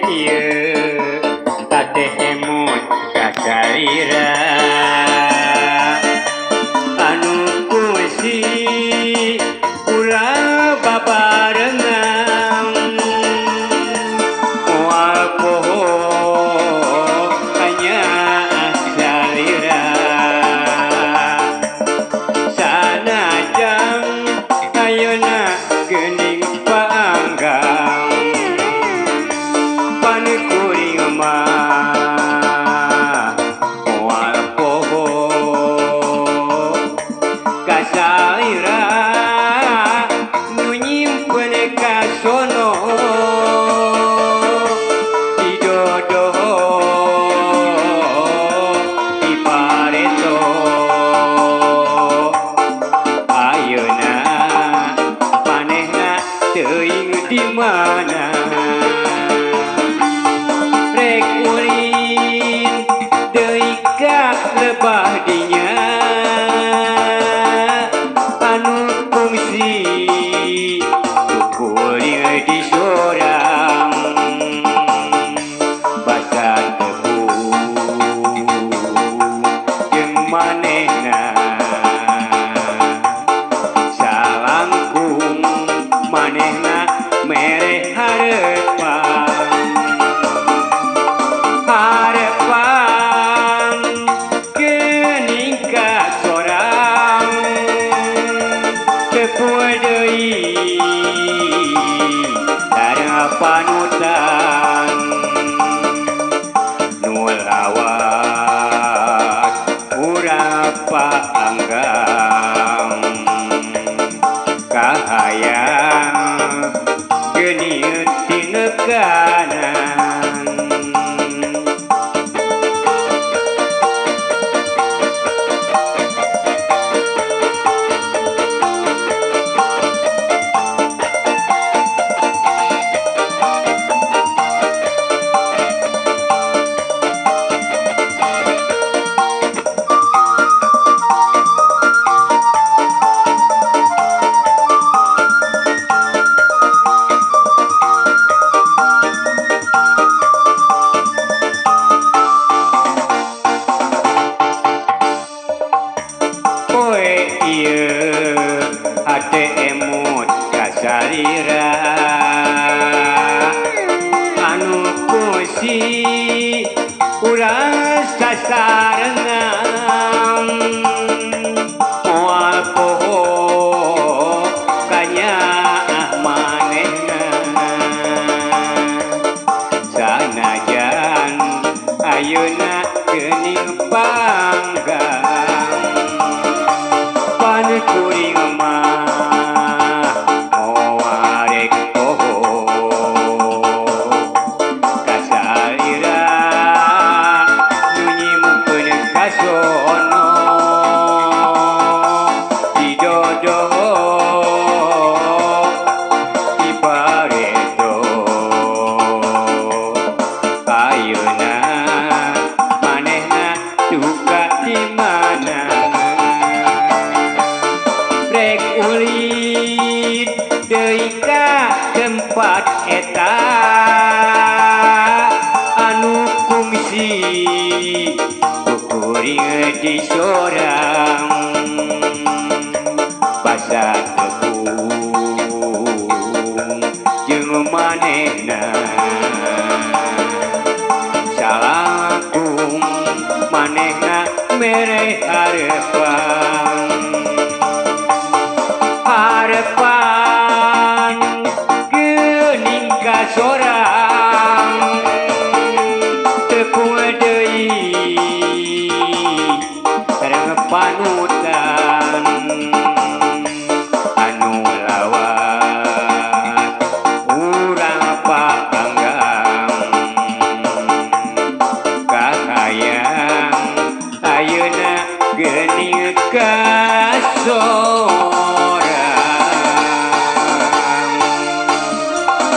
Ieu hate emut ka salira anu kungsi urang babarengan moal poho hanya salira sanajan ayeuna geuning paanggang pan kuring mah moal poho ka salira nu nyimpen kasono didodoho di pareto ayeuna manehna teuing di mana rek ulin deui ka lebah dinya anu kungsi kukuring di sorang basa tepung jeung manehna salangkung manehna mere harepan harepan geuning ka sorang tepung deui sareng panutan nu lawat urang paanggang kahayang geuning tinekanan. Poe ieu hate emut ka salira anu kungsi urang sasarengan moal poho kanyaah manehna sanajan ayeuna geuning panggang pan kuring mah moal rek poho ka salira nu nyimpen kasono didodoho di pareto ayeuna manehna duka di mana rek ulin deui ka tempat eta anu kungsi kukuring di sorang basa tepung jeung manehna salangkung manehna mere harepan harepan geuning ka sorang tepung deui sareng panutan anu lawat urang paanggang kahayang ayeuna geuning ka